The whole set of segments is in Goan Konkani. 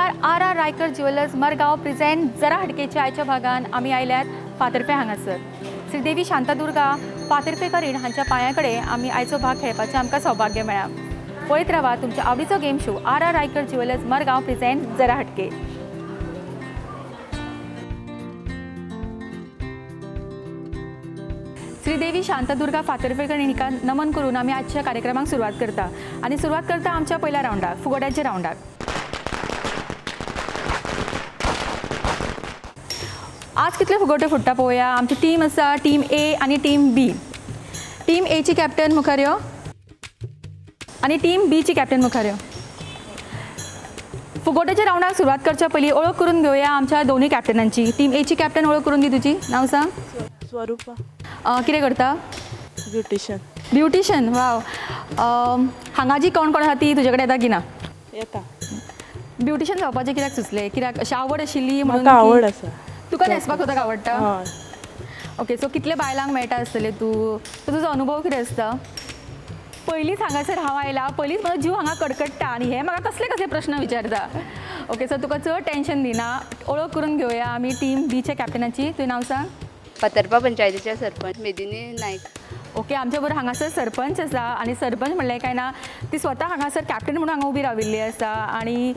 नमस्कार. R R Raikar jewellers Margao present जरा हटकेच्या आयच्या भागान आमी आयल्यात फातर्फे हांगासर. श्रीदेवी शांतादुर्गा फातर्फेकरीण हांच्या पांया कडेन आमी आयचो भाग खेळपाचें आमकां सौभाग्य मेळ्ळां. पळयत रावा तुमच्या आवडीचो game show R R Raikar jewellers Margao present Jara Hatke. Shridevi Shantadurga फातर्फेकरीण हिका नमन करून आमी आजच्या कार्यक्रमाक सुरवात करता आनी सुरवात करता आमच्या पयल्या रावंडाक, फुगोट्यांच्या रावंडाक. आज कितले फुगोटे फुट्टा पळोवया. आमची टीम आसा टीम ए आनी टीम बी. टीम एची कॅप्टन मुखार यो आनी टीम बीची कॅप्टन मुखार यो. फुगोट्याच्या रावंडाक सुरवात करच्या पयलीं ओळख करून घेवया आमच्या दोनूय कॅप्टनांची. टीम एची कॅप्टन ओळख करून दी, तुजी नांव सांग. स्वरूपा. कितें करता? ब्युटिशन. ब्युटिशन, वाव. हांगा जी कोण कोण आसा ती तुजे कडेन येता की ना? येता. ब्युटिशन जावपाचें कित्याक सुचलें? कित्याक अशी आवड आशिल्ली म्हणून? म्हाका आवड आसा. तुका न्हेसपाक स्वताक आवडटा? हय. ओके, सो कितले बायलांक मेळटा आसतले तूं? सो तुजो अनुभव कितें आसता? पयलींच हांगासर हांव आयला, पयलींच म्हजो जीव हांगा कडकडटा आनी हे म्हाका कसले कसले प्रश्न विचारता. ओके, सो तुका चड टेंशन दिना. ओळख करून घेवया आमी टीम बीच्या कॅप्टनाची. तुवें नांव सांग. फातर्पा पंचायतीचे सरपंच मेदिनी नायक. ओके, आमच्या बरोबर हांगासर सरपंच आसा आनी सरपंच म्हणलें काय ना ती स्वता हांगासर कॅप्टन म्हणून हांगा उबी राविल्ली आसा. आनी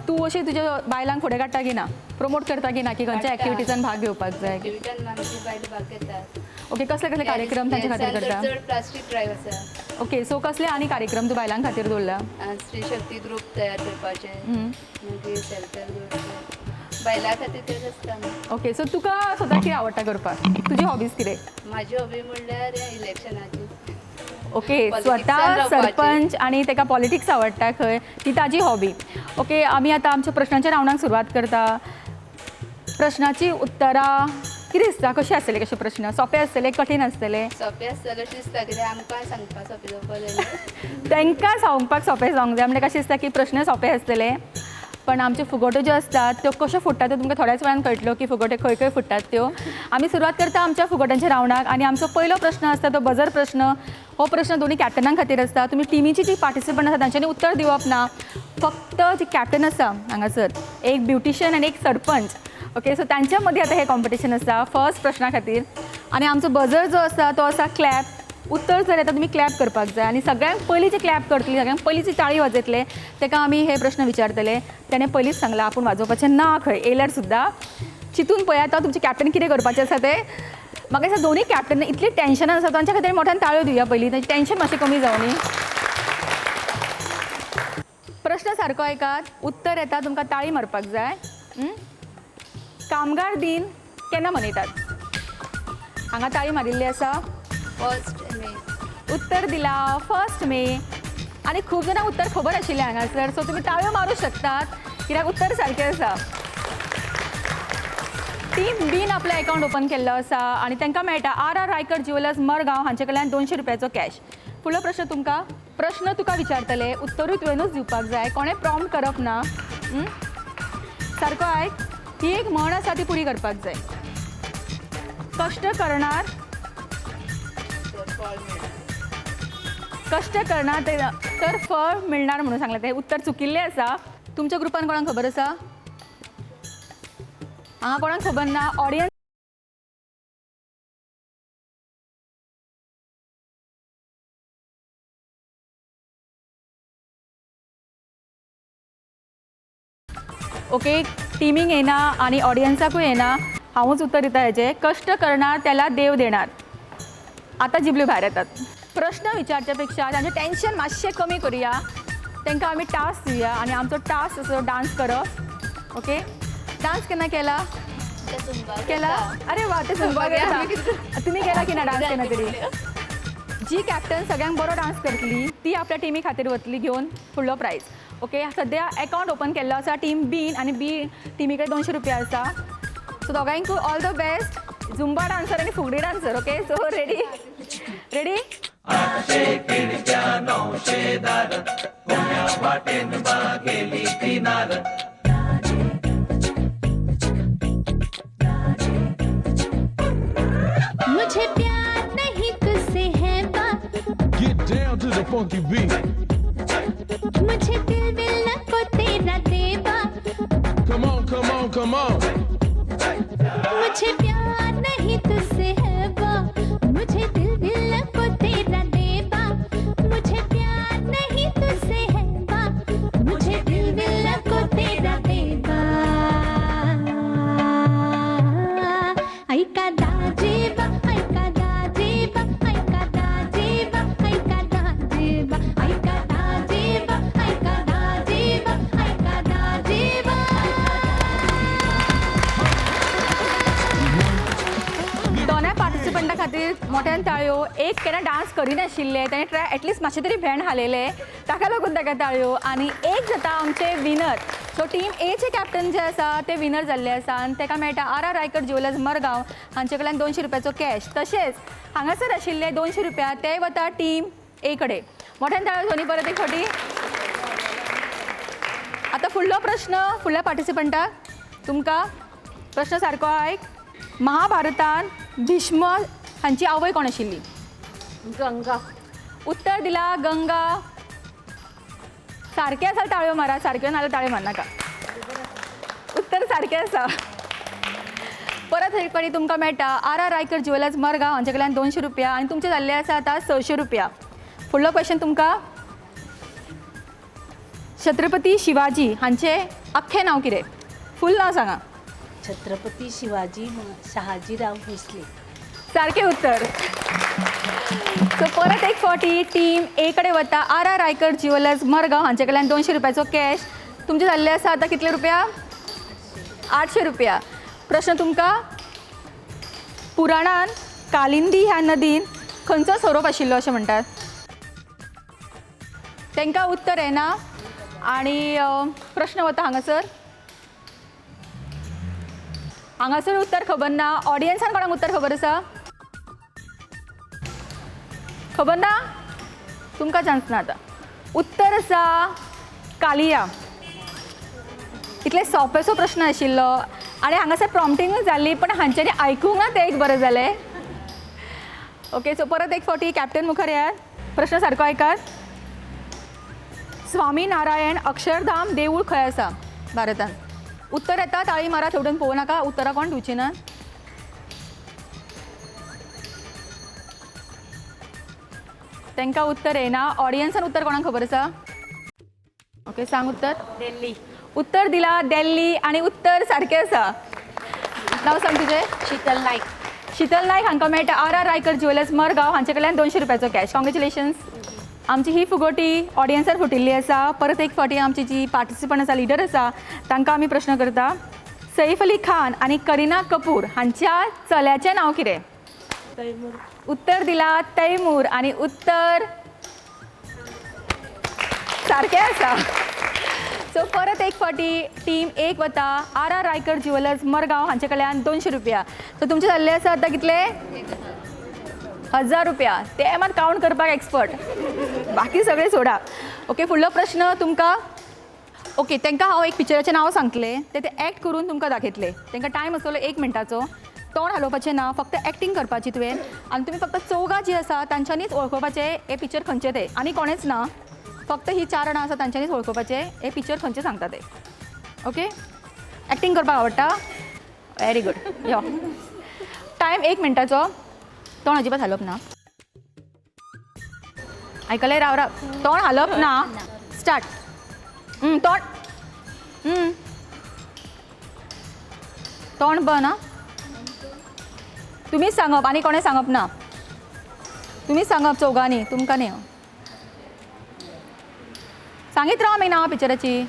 तूं अशी तुज्या बायलांक फुडें काडटा की ना, प्रमोट करता की ना की खंयच्या एक्टिविटीजान भाग घेवपाक जाय? एक्टिविटान आमची बायल भाग घेतात. ओके, कसले कसले कार्यक्रम तांचे खातीर करता? चड प्लास्टीक ड्रायव्ह आसा. ओके, सो कसले आनी कार्यक्रम तूं बायलां खातीर दवरला? स्त्री शक्ती ग्रूप तयार करपाचे, मागीर सेल्फ हेल्प ग्रूप बायलां खातीर तेच आसता. ओके, सो तुका स्वता कितें आवडटा करपाक? तुजी हॉबीज कितें? म्हाजी हॉबी म्हणल्यार इलेक्शनाची. ओके, स्वता सरपंच आनी ताका पॉलिटिक्स आवडटा खंय, ती ताजी हॉबी. ओके, आमी आतां आमच्या प्रश्नाच्या रावंडाक सुरवात करता. प्रश्नाची उत्तरां कितें दिसता, कशें आसतले? कशे प्रश्न सोंपे आसतले, कठीण आसतले? सोंपे आसतले अशें दिसता, कित्याक आमकां सांगपाक सोंपें जावपा जाय. तांकां सांगपाक सोंपें जावंक जाय म्हणल्यार कशें दिसता की प्रश्न सोंपे आसतले, पण आमचे फुगोट्यो ज्यो आसतात त्यो कश्यो फुट्टात त्यो तुमकां थोड्याच वेळान कळटल्यो की फुगोटे खंय खंय फुट्टात त्यो. आमी सुरवात करता आमच्या फुगोट्यांच्या रावंडाक आनी आमचो पयलो प्रश्न आसता तो बजर प्रश्न. हो प्रश्न दोनूय कॅप्टनां खातीर आसता. तुमी टिमीची जी पार्टिसिपंट आसा तांच्यांनी उत्तर दिवप ना, फक्त जी कॅप्टन आसा हांगासर एक ब्युटिशन आनी एक सरपंच. ओके, सो तांच्या मदीं आतां हें कॉम्पिटिशन आसा फर्स्ट प्रश्ना खातीर. आनी आमचो बजर जो आसा तो आसा क्लॅप. उत्तर जर येता तुमी क्लॅप करपाक जाय आनी सगळ्यांक पयलीं जे क्लॅप करतली, सगळ्यांक पयलीं जी ताळी वाजयतले ताका आमी हे प्रश्न विचारतले. तेणें पयलींच सांगलां आपूण वाजोवपाचें ना खंय येयल्यार सुद्दां. चिंतून पळयात आतां तुमचें कॅप्टन कितें करपाचें आसा तें. म्हाका दिसता दोनूय कॅप्टन इतली टेंशनान आसा, तांच्या खातीर मोठ्यान ताळयो दिवया पयलीं, तांचें टेंशन मातशें कमी जावनी. प्रश्न सारको आयकात, उत्तर येता तुमकां ताळी मारपाक जाय. कामगार दिन केन्ना मनयतात? हांगा ताळी मारिल्ली आसा. 1 मे. उत्तर दिला 1 मे. आनी खूब जाणांक उत्तर खबर आशिल्लें हांगासर, सो तुमी ताळयो मारूं शकतात कित्याक उत्तर सारकें आसा. टीम बीन आपलो एकावंट ओपन केल्लो आसा आनी तांकां मेळटा R R Raikar jewellers Margao हांचे कडल्यान 200 रुपयाचो कॅश. फुडलो प्रश्न तुमकां, प्रश्न तुका विचारतले, उत्तरूय तुवेंनूच दिवपाक जाय, कोणें प्रॉम्प्ट करप ना. सारको आयक, ही एक म्हण आसा ती पुरी करपाक जाय. कश्ट करणार, कश्ट करणार तर फळ मिळणार म्हणून सांगलें, तें उत्तर चुकिल्लें आसा. तुमच्या ग्रुपान कोणाक खबर आसा? हांगा कोणाक खबर ना? ऑडियन्स ओके, टिमींग येना आनी ऑडियन्साकूय येना. हांवूच उत्तर दिता हेजें. कश्ट करणार त्याला देव देणार. आतां जिबल्यो भायर येतात. प्रश्न विचारच्या पेक्षा तांचें टेंशन मातशें कमी करुया, तांकां आमी टास्क दिवया आनी आमचो टास्क असो डांस करप. ओके, डांस केन्ना केला? केला? अरे वा, ते झुंबा करता. तुमी केला की ना डांस केन्ना तरी? जी कॅप्टन सगळ्यांक बरो डांस करतली ती आपल्या टिमी खातीर वतली घेवन फुडलो प्रायज. ओके, सद्या एकावंट ओपन केल्लो आसा टीम बीन आनी बी टिमी कडेन 200 रुपया आसा. सो दोगांयकूय all the best. Zumba dancer आनी फुगडी dancer. Okay, so ready ready? 800 खिडक्या 900 दार, कोण्या वाटेन बा गेली ती नार. मुझे प्यार नहीं तुझसे है बा. Get down to the funky beat. मुझे दिल मिलना को तेरा देवा. on, come on. मुझे प्यार नहीं तुझसे है बा, मुझे दिल दिल को तेरा देबा। मुझे प्यार नहीं तुझसे है बा, मुझे दिल दिल को तेरा देबा। ऐका दाजीबा, ऐका दाजीबा, ऐका दाजीबा, ऐका दाजीबा, ऐका दाजीबा, ऐका दाजीबा, ऐका दाजीबा। दोनाय पार्टिसिपंटा खातीर मोठ्यान ताळयो. एक केन्ना डांस करिनाशिल्ले, ताणें ट्राय एटलिस्ट मातशें तरी भेंड हालयलें, ताका लागून ताका ताळयो. आनी एक जाता आमचे विनर. सो टीम एचे कॅप्टन जे आसा ते विनर जाल्ले आसा आनी ताका मेळटा R R Raikar jewellers Margao हांचे कडल्यान 200 रुपयाचो कॅश. तशेंच हांगासर आशिल्ले 200 रुपया ते वता टीम ए कडेन. मोठ्यान ताळयो दोनी परत एक फावटी. आतां फुडलो प्रश्न फुडल्या पार्टिसिपंटाक तुमकां प्रश्न सारको आयक. महाभारतान भीष्म हांची आवय कोण आशिल्ली? गंगा. उत्तर दिला गंगा. सारकें आसा ताळयो मारा, सारक्यो नाजाल्यार ताळयो मारनाका. उत्तर सारकें आसा. परत एक फावटी तुमकां मेळटा R R Raikar jewellers Margao हांचे कडल्यान 200 रुपया आनी तुमचे जाल्ले आसा आतां 600 रुपया. फुडलो क्वेश्चन तुमकां, छत्रपती शिवाजी हांचें अख्खें नांव कितें? फूल नांव सांगा. छत्रपती शिवाजी शहाजीराव भोसले. सारकें उत्तर. सो परत एक फावटी टीम ए कडेन वता R R Raikar jewellers Margao हांचे कडल्यान 200 रुपयाचो कॅश. तुमचे जाल्ले आसा आतां कितले रुपया? 800 रुपया. प्रश्न तुमकां, पुराणान कालिंदी ह्या नदीन खंयचो सोरोप आशिल्लो अशें म्हणटात? तांकां उत्तर येना आनी प्रश्न वता हांगासर. हांगासर उत्तर खबर ना. ऑडियन्सान कोणाक उत्तर खबर आसा? खबर ना? तुमकां चान्स ना आतां. उत्तर आसा कालिया. इतले सोंपेसो प्रश्न आशिल्लो आनी हांगासर प्रॉम्प्टिंगूय जाल्ली, पण हांच्यांनी आयकूंक ना तें एक बरें जालें. ओके, सो परत एक फावटी कॅप्टन मुखार येयात. प्रश्न सारको आयकात. स्वामी नारायण अक्षरधाम देवूळ खंय आसा भारतांत? उत्तर येता, ताळी मारा, थेवटेन पळोवं नाका. उत्तरां कोण दिवची ना. तांकां उत्तर येना. ऑडियन्सान उत्तर कोणाक खबर आसा? ओके, सांग उत्तर. दिल्ली. उत्तर दिला दिल्ली आनी उत्तर सारकें आसा. नांव सांग तुजें. शीतल नाईक. शीतल नायक हांकां मेळटा R R Raikar jewellers Margao हांचे कडल्यान 200 रुपयाचो कॅश. कॉंग्रेच्युलेशन्स. आमची ही फुगोटी ऑडियन्सार फुटिल्ली आसा. परत एक फावटी आमची जी पार्टिसिपंट आसा, लिडर आसा, तांकां आमी प्रश्न करता. सैफ अली खान आनी करीना कपूर हांच्या चल्याचें नांव कितें? तैमूर. उत्तर दिला तैमूर आनी उत्तर सारकें आसा. सो परत एक फावटी टीम एक वता R R Raikar jewellers Margao हांचे कडल्यान 200 रुपया. सो तुमचे जाल्ले आसा आतां कितले? 1000 रुपया. ते मात कावंट करपाक एक्सपर्ट, बाकी सगळे सोडा. ओके, फुडलो प्रश्न तुमकां. ओके, तांकां हांव एक पिक्चराचें नांव सांगतलें, ते ते एक्ट करून तुमकां दाखयतले. तांकां टायम आसतलो 1 मिनटाचो. तोंड हालोवपाचें ना, फक्त एक्टींग करपाची तुवें आनी तुमी फक्त चौगां जीं आसा तांच्यांनीच वळखुपाचें हें पिक्चर खंयचें तें, आनी कोणेंच ना. फक्त ही 4 जाणां आसा तांच्यांनीच वळखुपाचें हें पिक्चर खंयचें सांगता तें. ओके, एक्टींग करपाक आवडटा? Very good. यो, टायम 1 मिनटाचो. तोंड अजिबात हालोवप ना. आयकलें? राव राव, तोंड हालोवप ना. स्टार्ट. तोंड तोंड बंद. आं, तुमीच सांगप आनी कोणें सांगप ना. तुमीच सांगप चौगांनी, तुमकां न्ही. सांगीत राव मागीर नांवां पिक्चराची.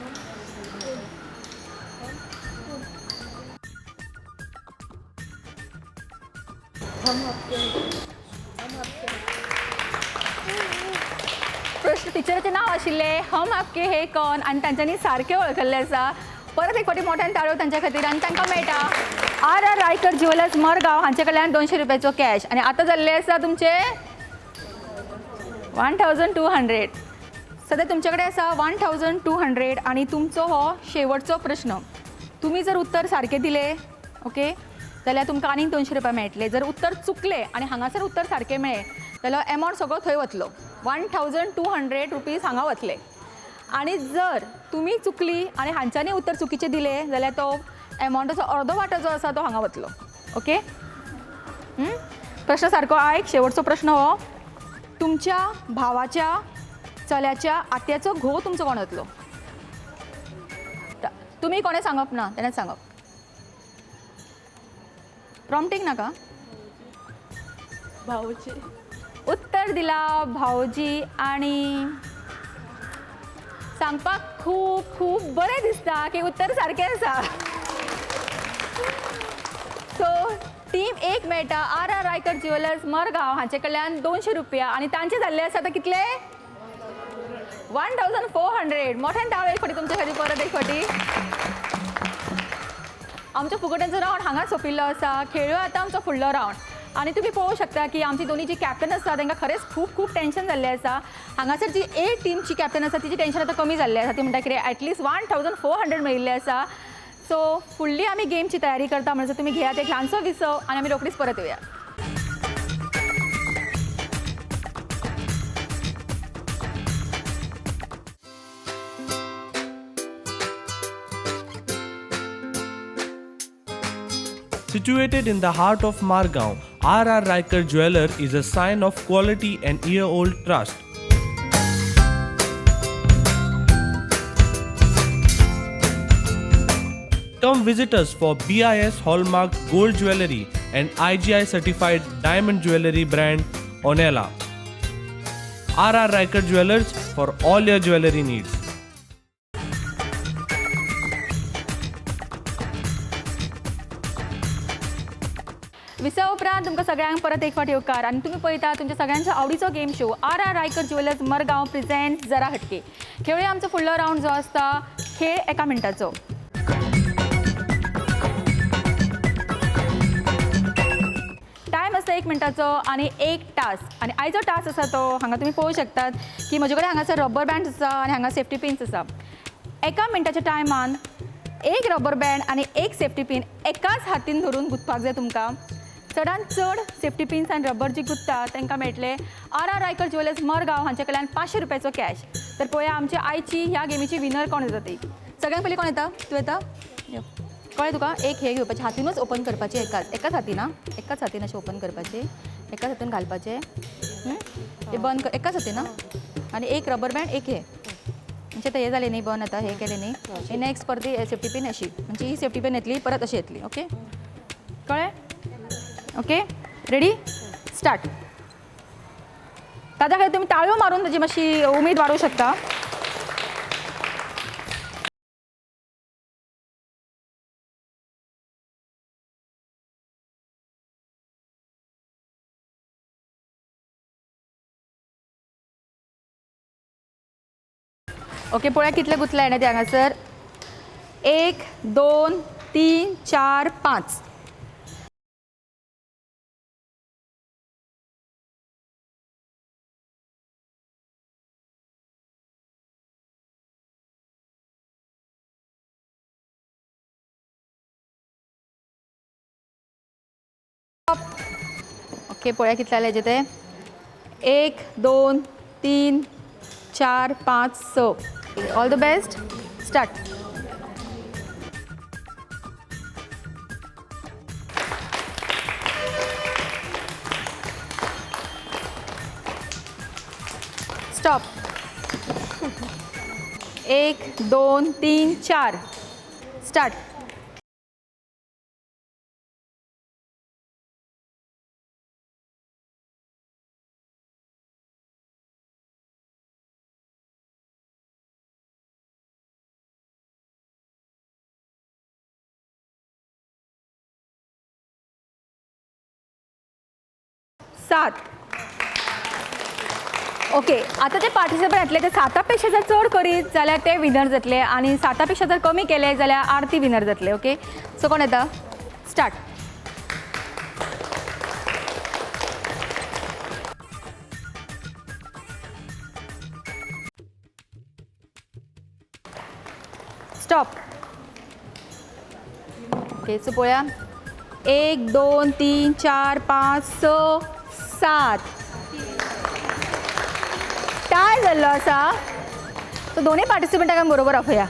प्रश्न पिक्चराचें नांव आशिल्लें हम आपके हे कौन आनी तांच्यांनी सारकें वळखल्लें आसा. परत एक फावटी मोठ्यान ताळयो तांच्या खातीर आनी तांकां मेळटा R R Raikar jewellers Margao हांचे कडल्यान 200 रुपयाचो कॅश. आनी आतां जाल्ले आसा तुमचे 1200. सद्या तुमचे कडेन आसा 1200 आनी तुमचो हो शेवटचो प्रश्न. तुमी जर उत्तर सारकें दिलें ओके जाल्यार तुमकां आनीक 200 रुपया मेळटले. जर उत्तर चुकलें आनी हांगासर उत्तर सारकें मेळ्ळें जाल्यार एमावंट सगळो थंय वतलो. 1200 रुपीज हांगा वतले. आनी जर तुमी चुकली आनी हांच्यांनी उत्तर चुकीचें दिलें जाल्यार तो एमावंटाचो अर्दो वांटो जो आसा तो हांगा वतलो. ओके, प्रश्न सारको आयक. शेवटचो प्रश्न हो, तुमच्या भावाच्या चल्याच्या आत्याचो घोव तुमचो कोण जातलो? तुमी कोणें सांगप ना, तेणें सांगप. प्रॉम्प्टींग नाका. भाऊजी. उत्तर दिला भाऊजी. आनी सांगपाक खूब खूब बरें दिसता की उत्तर सारकें आसा. सो टीम एक मेळटा R R Raikar jewellers Margao हांचे कडल्यान 200 रुपया आनी तांचे जाल्ले आसा आतां कितले? 1400. मोठ्यान टाळयो एक फावटी तुमच्या खातीर, परत एक फावटी. आमचो फुगोट्यांचो रावंड हांगाच सोंपिल्लो आसा. खेळयो आतां आमचो फुडलो रावंड आनी तुमी पळोवंक शकता की आमची दोनी जी कॅप्टन आसा तांकां खरेंच खूब खूब टेंशन जाल्लें आसा. हांगासर जी ए टिमची कॅप्टन आसा तिची टेंशन आतां कमी जाल्लें आसा. ती म्हणटा कितें एटलिस्ट 1400 मेळिल्लें आसा. सो फुडली आमी गेमची तयारी करता म्हणसर तुमी घेयात एक ल्हानसो विसव आनी आमी रोखडीच परत येवया. Situated in the heart of Margao, R.R. Raikar Jeweller is a sign of quality and year-old trust. Come visit us for BIS Hallmark Gold Jewelry and IGI Certified Diamond Jewelry brand Onela. R.R. Raikar Jewellers for all your jewelry needs. विसव उपरांत तुमकां सगळ्यांक परत एक फावट येवकार आनी तुमी पळयता तुमच्या सगळ्यांच्या आवडीचो game show R R Raikar jewellers Margao present Jara Hatke. खेळूया आमचो फुडलो रावंड जो आसता खेळ एका मिनटाचो. टायम आसता 1 मिनटाचो आनी एक टास्क. आनी आयचो टास्क आसा तो हांगा तुमी पळोवंक शकतात की म्हजे कडेन हांगासर रबर बँड आसा आनी हांगा सेफ्टी पिन्स आसा. एका मिनटाच्या टायमान एक रबर बँड आनी एक सेफ्टी पिन एकाच हातीन धरून गुंतपाक जाय तुमकां. चडान चड सेफ्टी पिन्स आनी रबर जी गुंतता तांकां मेळटले R R Raikar jewellers Margao हांचे कडल्यान 500 रुपयाचो कॅश. तर पळोवया आमच्या आयची ह्या गेमीची विनर कोण येता ती. सगळ्यांत पयलीं कोण येता? तूं येता? कळ्ळें तुका? एक हे घेवपाचें, हातीनूच ओपन करपाचें, एकाच हातीन, एकाच हातीन अशें ओपन करपाचें, एकाच हातीन घालपाचें, ते बंद कर एकाच हातीन आनी एक रबर बँड एक हे. म्हणजे आतां हें जालें न्ही बंद, आतां हें केलें न्ही, हे नेक्स्ट परती सेफ्टी पिन अशी, म्हणजे ही सेफ्टी पिन येतली परत अशी येतली. ओके, कळ्ळें? Okay, ready, start. ताज्या खातीर तुमी ताळयो मारून ताजी मातशी उमेद वाडोवंक शकता. ओके, पळोवया कितले गुंतले येणे ते हांगासर. 1 2 3 4 5. ओके, पळोवया कितले जाले हेजे ते. 1 2 3 4 5 6. All the best. Start. Stop. 1 2 3 4. Start. 7. Okay, आतां ते पार्टिसिपंट येतले ते 7 पेक्षा जर चड करीत जाल्यार ते विनर जातले आनी 7 पेक्षा जर कमी केले जाल्यार आरती विनर जातले. ओके, सो कोण येता? स्टार्ट. स्टॉप. ओके, सो पळोवया. 1 2 3 4 5 6 7. टाय जाल्लो आसा. सो दोनूय पार्टिसिपंटांक आमी बरोबर आफोया.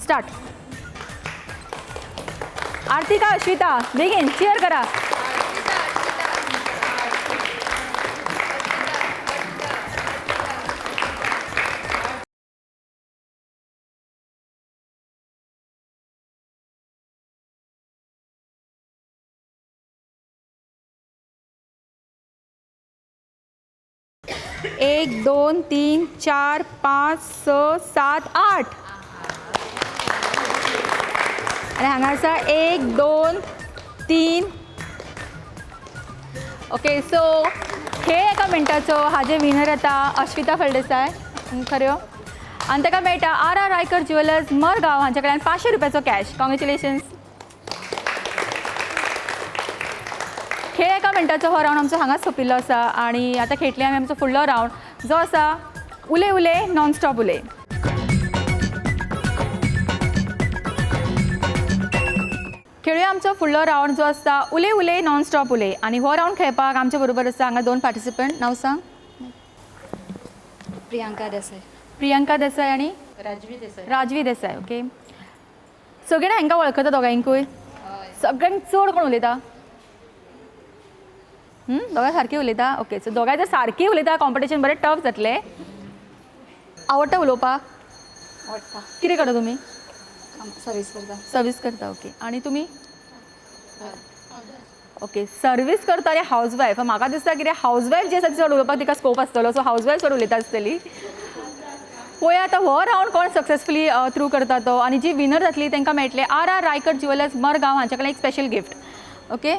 स्टार्ट. आर्तिका, अश्विता, बेगीन चियर करा. एक, दोन, तीन, चार, पांच, स, सात, आठ. आनी हांगा आसा एक, दोन, तीन. ओके, सो खेळ एका मिनटाचो. हाजे विनर येता अश्विता फळदेसाय, खऱ्यो, आनी ताका मेळटा R R Raikar jewellers Margao हांच्या कडल्यान 500 रुपयाचो कॅश. कॉंग्रेच्युलेशन्स. खेळ एका मिनटाचो हो रावंड आमचो हांगाच सोंपिल्लो आसा आनी आतां खेळटले आमी आमचो फुडलो रावंड जो आसा उले उले नॉन स्टॉप उले. खेळुया आमचो फुडलो रावंड जो आसता उले उले नॉन स्टॉप उले. आनी हो रावंड खेळपाक आमचे बरोबर आसा हांगा दोन पार्टिसिपंट. नांव सांग. प्रियांका देसाय. प्रियांका देसाय आनी राजवी देसाय. राजवी देसाय. ओके, सगळे हांकां वळखता दोगांयकूय? सगळ्यांक चड कोण उलयता? दोगां सारकी उलयता. ओके, सो दोगांय जर सारकी उलयता कॉम्पिटिशन बरें टफ जातलें. आवडटा उलोवपाक? आवडटा. कितें करता तुमी? सर्वीस करता. सर्वीस करता. ओके, आनी तुमी? ओके, सर्वीस करता आनी हावज वायफ. म्हाका दिसता कितें हावज वायफ जी आसा ती चड उलोवपाक तिका स्कोप आसतलो. सो हावज वायफ चड उलयता आसतली. पळोवया आतां हो रावंड कोण सक्सेसफुली थ्रू करता तो, आनी जी विनर जातली तांकां मेळटलें R R Raikar jewellers Margao हांच्या कडल्यान एक special gift. Okay,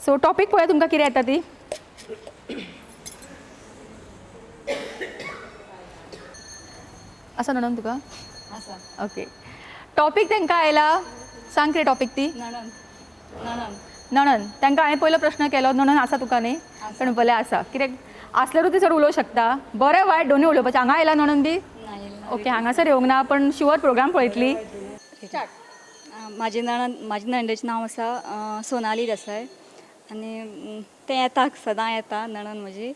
so topic पळोवया तुमकां कितें येता ती. आसा नणन तुका? आसा. ओके, टॉपीक तांकां आयला. सांग कितें टॉपीक ती. नणन. नणन. नणन. तांकां हांवें पयलो प्रश्न केलो, नणन आसा तुका न्ही? पण पळय आसा. कित्याक आसल्यारूच ती चड उलोवंक शकता. बरें वायट दोनूय उलोवपाचें. हांगा आयला नणन बी? ओके, हांगासर येवंक ना पण शुअर प्रोग्राम पळयतली. म्हाजी नणन, म्हाजी नणंदेचें नांव आसा सोनाली देसाय आनी तें येता, सदां येता नणन म्हजी.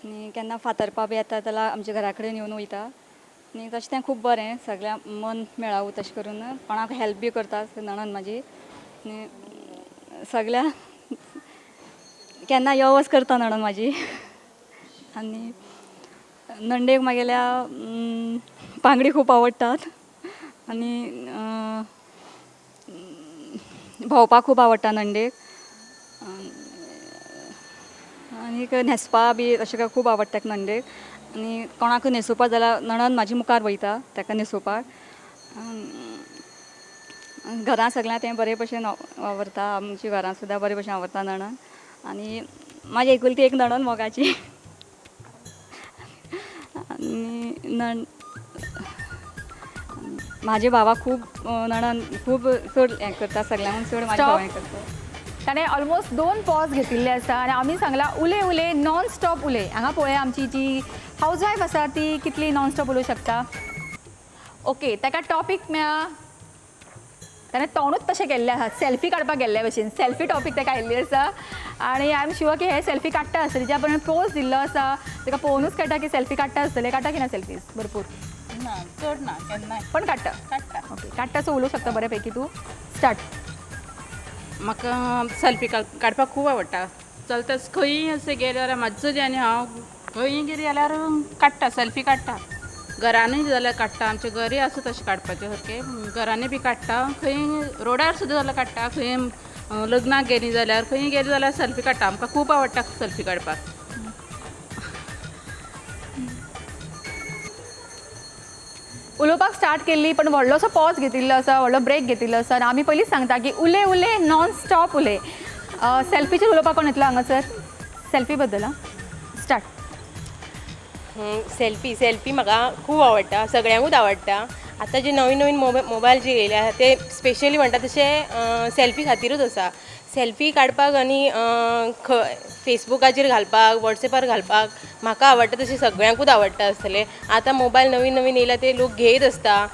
आनी केन्ना फातरपा बी येता जाल्यार आमच्या घरा कडेन येवन वयता. आनी तशें तें खूब बरें, सगळ्यांक मन मेळावू तशें करून कोणाक हेल्प बी करता नणन म्हाजी. आनी सगळ्या केन्ना यो वच करता नणन म्हाजी. आनी नंडेक म्हागेल्या बांगडे खूब आवडटात आनी भोंवपाक खूब आवडटा नंडेक. आनीक न्हेसपा बी अशें काय खूब आवडटा नंडेक. आनी कोणाक न्हेसोवपाक जाल्यार नणन म्हाजी मुखार वयता ताका न्हेसोवपाक. घरां सगळ्यां तें बरे भशेन वावरता, आमच्या घरां सुद्दां बरे भशेन वावरता नणन. आनी म्हाजी एकुलती एक नणन मोगाची. आनी नण म्हाजे भावा खूब नणन खूब चड हें करता, सगळ्यांकून चड म्हाजे भाव हें करता. ताणें ऑलमोस्ट 2 पॉज घेतिल्ले आसा आनी आमी सांगला उले उले नॉन स्टॉप उले. हांगा पळोवया आमची जी हावज वायफ आसा ती कितली नॉन स्टॉप उलोवंक शकता. ओके, ताका टॉपीक मेळ्ळा. ताणें तोंडूच तशें केल्लें आसा, सेल्फी काडपाक गेल्ल्या भशेन. सेल्फी टॉपीक ताका आयिल्ली आसा आनी I am sure की हे सेल्फी काडटा आसतली. जे आपण पोज दिल्लो आसा ताका पळोवनूच कळटा की सेल्फी काडटा आसतले. काडटा की ना सेल्फीज भरपूर? ना, चड ना, केन्नाय पण काडटा. काडटा. ओके, काडटा सो उलोवंक शकता बऱ्यापैकी तूं. स्टार्ट. म्हाका सेल्फी काडपाक खूब आवडटा. चलता खंयी अशें गेलें जाल्यार म्हाजो आनी हांव खंयी गेली जाल्यार काडटा, सेल्फी काडटा. घरानूय जाल्यार काडटा, आमचें घरूय आसा तशें काडपाचें सारकें, घरानूय बी काडटा. खंय रोडार सुद्दां जाल्यार काडटा, खंय लग्नाक गेलीं जाल्यार, खंय गेलीं जाल्यार सेल्फी काडटा. आमकां खूब आवडटा सेल्फी काडपाक. उलोवपाक स्टार्ट केल्ली पण व्हडलोसो पॉज घेतिल्लो आसा, व्हडलो ब्रेक घेतिल्लो आसा. आनी आमी पयलींच सांगता की उले उले नॉन स्टॉप उले. सेल्फीचेर उलोवपाक कोण येतलो हांगासर? सेल्फी बद्दल. आं, स्टार्ट. सेल्फी, सेल्फी म्हाका खूब आवडटा, सगळ्यांकूच आवडटा. आतां जे नवीन नवीन मोबायल जे येयले आसा ते स्पेशली म्हणटा तशे सेल्फी खातीरूच आसा. सेल्फी काडपाक आनी फेसबुकाचेर घालपाक, वॉट्सएपार घालपाक म्हाका आवडटा, तशें सगळ्यांकूच आवडटा आसतलें. आतां मोबायल नवीन नवीन येयला ते लोक घेयत आसता.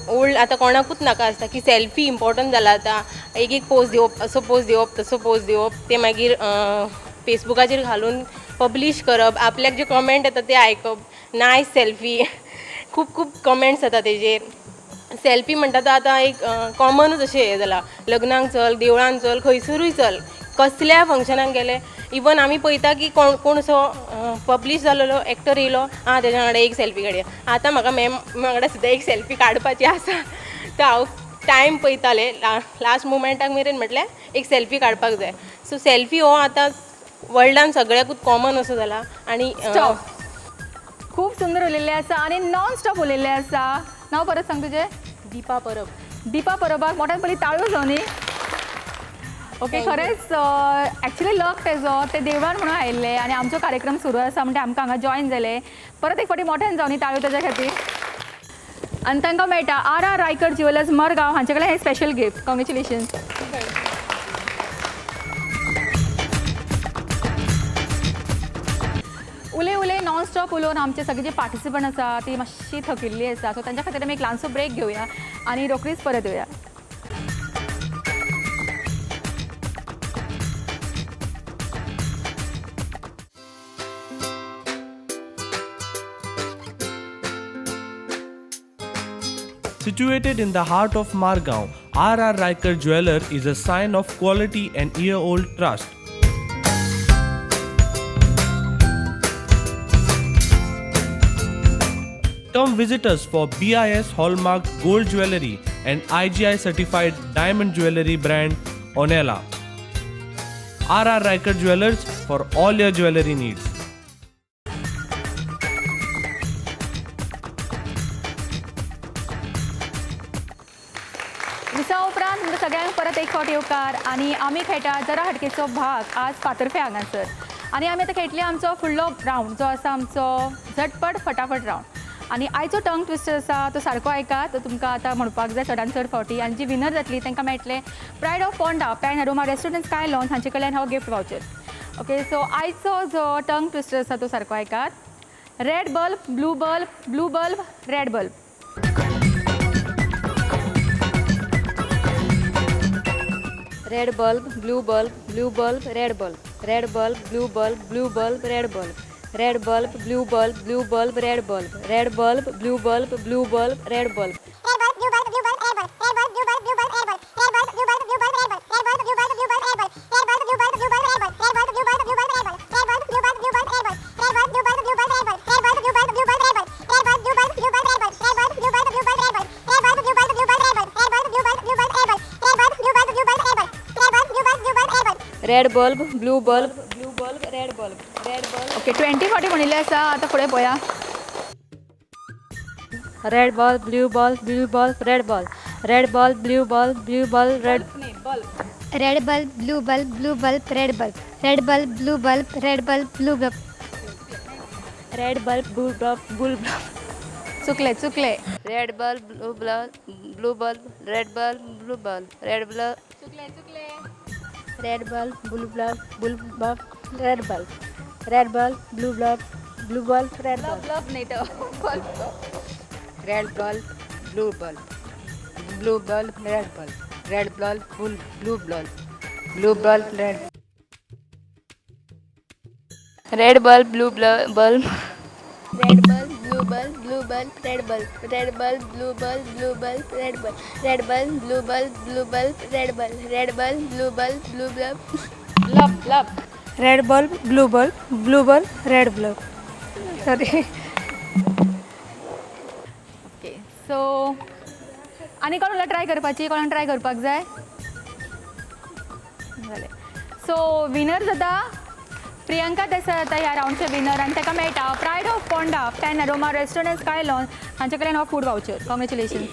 ओल्ड आतां कोणाकूच नाका आसता की सेल्फी इम्पोर्टंट जाला आतां. एक एक पोज दिवप, असो पोज दिवप, तसो पोज दिवप, ते मागीर फेसबुकाचेर घालून पब्लीश करप, आपल्याक जे कमेंट येता ते आयकप, नायस सेल्फी. खूब खूब कमेंट्स येता तेजेर. सेल्फी म्हणटा तो आतां एक कॉमनूच अशें हें जालां. लग्नाक चल, देवळान चल, खंयसरूय चल, कसल्या फंक्शनाक गेले, इवन आमी पळयता की कोण कोण असो पब्लीश जालेलो एक्टर येयलो, आं तेज्या वांगडा एक सेल्फी काडया. आतां म्हाका मॅम वांगडा सुद्दां एक सेल्फी काडपाची आसा, तर हांव टायम पळयतालें लास्ट मुमेंटाक मेरेन, म्हटल्यार एक सेल्फी काडपाक जाय. सो सेल्फी हो आतां वर्ल्डान सगळ्याकूच कॉमन असो जाला. आनी स्टॉप. खूब सुंदर उलयल्लें आसा आनी नॉन स्टॉप उलयल्लें आसा. नांव परत सांग तुजें. दीपा परब. दीपा परबाक मोठ्यान पयलीं ताळयो जावं न्ही. ओके, खरेंच एक्चुली लक तेजो, ते देवळान म्हणून आयिल्ले आनी आमचो कार्यक्रम सुरू आसा म्हणटा आमकां हांगा जॉयन जाले. परत एक फावटी मोठ्यान जावं न्ही ताळयो तेज्या खातीर. आनी तांकां मेळटा R R Raikar jewellers Margao हांचे कडेन हें स्पेशल गिफ्ट. कॉंग्रेच्युलेशन्स. उलय उलय नॉन स्टॉप उलोवन आमचे सगळे जे पार्टिसिपंट आसा ती मातशी थकिल्ली आसा, सो तांच्या खातीर आमी एक ल्हानसो ब्रेक घेवया आनी रोखडीच परत येवया. Situated in the heart of Margao, R.R. Raikar Jeweller is a sign of quality and year-old trust. Come visit us for BIS Hallmark Gold Jewelry and IGI Certified Diamond Jewelry brand Onela. R.R. Raikar Jewellers for all your jewelry needs. दिसा उपरांत तुमकां सगळ्यांक परत एक फावट येवकार. आनी आमी खेळटा जरा हटकेचो भाग आज फातर्फे हांगासर. आनी आमी आतां खेळटले आमचो फुडलो रावंड जो आसा आमचो झटपट फटाफट रावंड. आनी आयचो टंग ट्विस्टर आसा तो सारको आयका, तो तुमकां आतां म्हणपाक जाय चडान चड फावटी. आनी जी विनर जातली तांकां मेळटलें pride of Ponda pan aroma restaurant sky lounge हांचे कडल्यान हो गिफ्ट वावचर. ओके, सो आयचो जो टंग ट्विस्टर आसा तो सारको आयकात. Red bulb, blue bulb, blue bulb, red bulb. Red bulb, blue bulb, blue bulb, red bulb. Red bulb, blue bulb, blue bulb, red bulb. Red bulb, blue bulb, blue bulb, red bulb. Red bulb, blue bulb, blue bulb, red bulb. Red bulb, blue bulb, blue bulb, red bulb. Red bulb. Okay, 20 फावटी म्हणिल्लें आसा, आतां फुडें पळया. Red ball, blue ball, blue ball, red ball. Red ball, blue ball, blue ball, red red bulb, blue bulb, blue bulb, red bulb. Red bulb, blue bulb, red bulb, blue bulb. Red bulb, blue bulb, blue bulb. चुकले चुकले. Red bulb, blue bulb, blue bulb, red bulb, blue bulb, red bulb. चुकले चुकले. Red bulb, blue bulb, blue bulb, red bulb. Red bulb, blue bulb, blue bulb, red bulb. Bulb न्ही तो bulb. Red bulb, blue bulb, blue bulb, red bulb. Red bulb, blue bulb, blue bulb, red. Red bulb, blue bulb. Red bulb, blue bulb, blue bulb, red bulb. Red bulb, blue bulb, blue bulb, red bulb. Red bulb, blue bulb, blue bulb, red bulb. Red bulb, blue bulb, blue bulb. Blub blub. Red bulb, blue bulb, blue bulb, red bulb. Sorry. Okay, so आनी कोण ट्राय करपाची, कोणाक ट्राय करपाक जाय? जालें. सो विनर जाता प्रियंका देसाय जाता ह्या रावंडचे विनर आनी ताका मेळटा pride of Ponda pan aroma restaurant sky lounge हांचे कडल्यान हो फूड वावचर. कॉंग्रेच्युलेशन्स.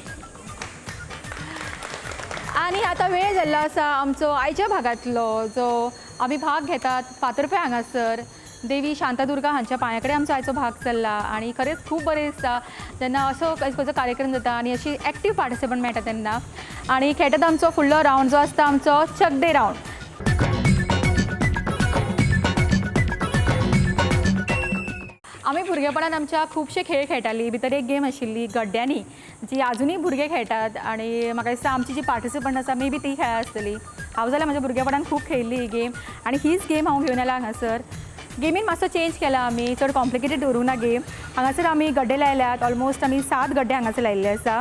आनी आतां वेळ जाल्लो आसा आमचो आयच्या भागांतलो जो आमी भाग घेतात फातर्फे हांगासर देवी शांतादुर्गा हांच्या पांया कडेन आमचो आयचो भाग चल्ला. आनी खरेंच खूब बरें दिसता जेन्ना असो खंयचो कार्यक्रम जाता आनी अशी एक्टीव पार्टिसिपंट मेळटा तेन्ना. आनी खेळटात आमचो फुडलो रावंड जो आसता आमचो चकदे रावंड. आमी भुरगेपणान आमच्या खुबशे खेळ खेळटाली. भितर एक गेम आशिल्ली गड्ड्यांनी, जी आजुनूय भुरगे खेळटात. आनी म्हाका दिसता आमची जी पार्टिसिपंट आसा मे बी ती खेळा आसतली. हांव जाल्यार म्हज्या भुरगेपणान खूब खेळिल्ली ही गेम आनी हीच गेम हांव घेवन आयला हांगासर. गेमीन मातसो चेंज केला आमी, चड कॉम्प्लिकेटेड दवरूंक ना गेम. हांगासर आमी गड्डे लायल्यात, ऑलमोस्ट आमी 7 गड्डे हांगासर लायिल्ले आसा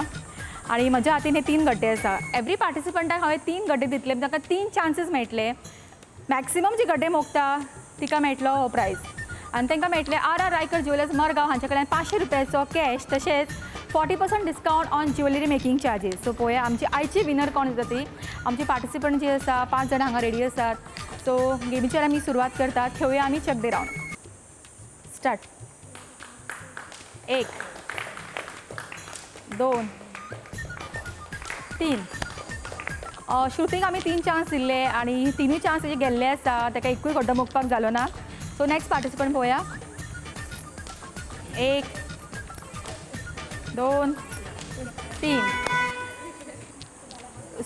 आनी म्हज्या हातीन हे 3 गड्डे आसा. एवरी पार्टिसिपंटाक हांवें 3 गड्डे दितले, ताका 3 चान्सीस मेळटले. मॅक्सिमम जे गड्डे मोगता तिका मेळटलो हो प्रायज आनी तांकां मेळटले R R Raikar jewellers Margao हांचे कडल्यान 500 रुपयाचो कॅश, तशेंच 40% discount on jewellery making charges. So पळोवया आमची आयची विनर कोण जाता ती. आमची पार्टिसिपंट जी आसा 5 जाणां हांगा रेडी आसात. सो गेमीचेर आमी सुरवात करतात. खेळुया आमी चक दे रावंड. स्टार्ट. 1 2 3. श्रुतीक आमी 3 चान्स दिल्ले आनी 3 चान्स जे गेल्ले आसा, ताका एकूय गड्डो मोगपाक जालो ना. सो नेक्स्ट पार्टिसिपंट पळोवया. 1 2 3.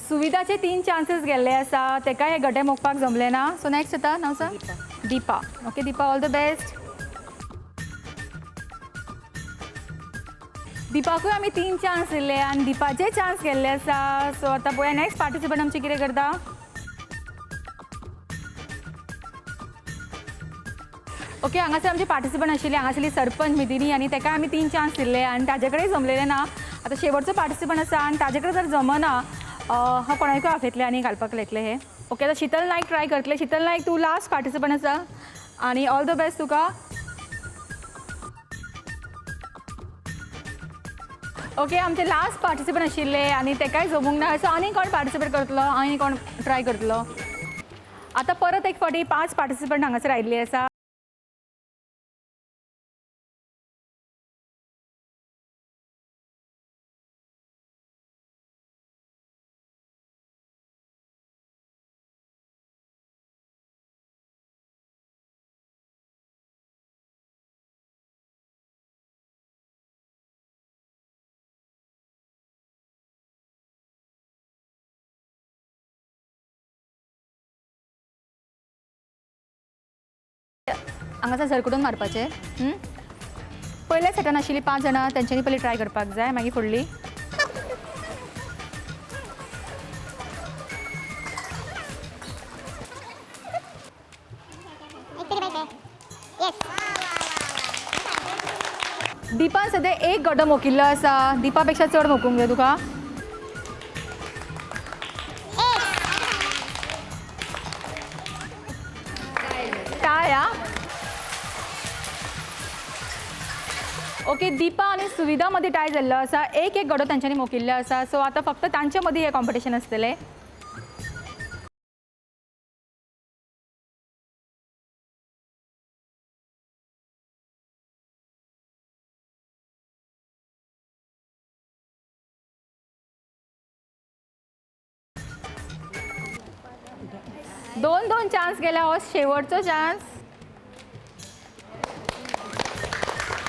सुविधाचे 3 चान्सीस गेल्ले आसा, ताका हे गड्डे मोगपाक जमले ना. सो नेक्स्ट येता नांव sir Deepa. Okay Deepa, all the best. दीपाकूय आमी 3 चान्स दिल्ले आनी दीपाचे चान्स गेल्ले आसा. सो आतां पळोवया नेक्स्ट पार्टिसिपंट आमचे कितें करता. ओके, हांगासर आमचे पार्टिसिपंट आशिल्ले, हांगासरली सरपंच मिदिनी आनी ताका आमी 3 चान्स दिल्ले आनी ताजे कडेन जमलेले ना. आतां शेवटचो पार्टिसिपंट आसा आनी ताजे कडेन जर जमना हांव कोणाकूय आपयतलें आनी घालपाक लायतलें हे. ओके, आतां शीतल नायक ट्राय करतलें. शीतल नायक, तूं लास्ट पार्टिसिपंट आसा आनी ऑल the best तुका. ओके, आमचे लास्ट पार्टिसिपंट आशिल्ले आनी ताकाय जमूंक ना. सो आनी कोण पार्टिसिपेट करतलो, आनी कोण ट्राय करतलो? आतां परत एक फावटी 5 पार्टिसिपंट हांगासर आयिल्ले आसा. हांगासर झरकुटून मारपाचें. पयल्या सेटान आशिल्ली 5 जाणां, तेंच्यांनी पयलीं ट्राय करपाक जाय, मागीर फुडली. दीपान सद्या 1 गड्डो मोकिल्लो आसा. दीपा पेक्षा चड मोकूंक जाय तुका. टाय. ओके, दीपा आनी सुविधा मदीं टाय जाल्लो आसा. 1 1 गड्डो तांच्यांनी मोकिल्लो आसा. सो आतां फक्त तांचे मदीं हें कॉम्पिटिशन आसतलें. दोन 2 चान्स गेल्या, हो शेवटचो चान्स.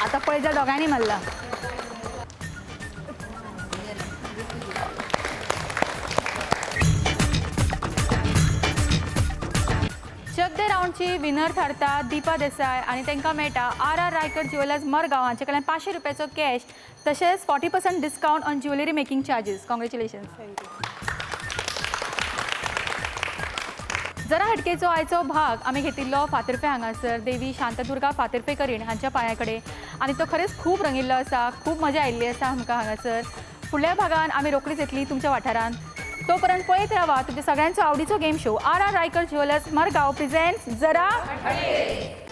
आतां पळय जाल्यार दोगांनी मारला. चक दे रावंडची विनर थारता दीपा देसाय आनी तांकां मेळटा R R Raikar jewellers Margao हांचे कडल्यान 500 रुपयाचो कॅश, तशेंच 40% discount on jewellery making charges. Congratulations. जरा हटकेचो आयचो भाग आमी घेतिल्लो फातर्फे हांगासर देवी शांतादुर्गा फातर्फेकरीण हांच्या पांया कडेन आनी तो खरेंच खूब रंगिल्लो आसा. खूब मजा आयिल्ली आसा आमकां हांगासर. फुडल्या भागान आमी रोखडीच येतली तुमच्या वाठारांत. तो पर्यंत पळयत रावा तुमच्या सगळ्यांचो आवडीचो game show R R Raikar jewellers Margao presents Jara Hatke.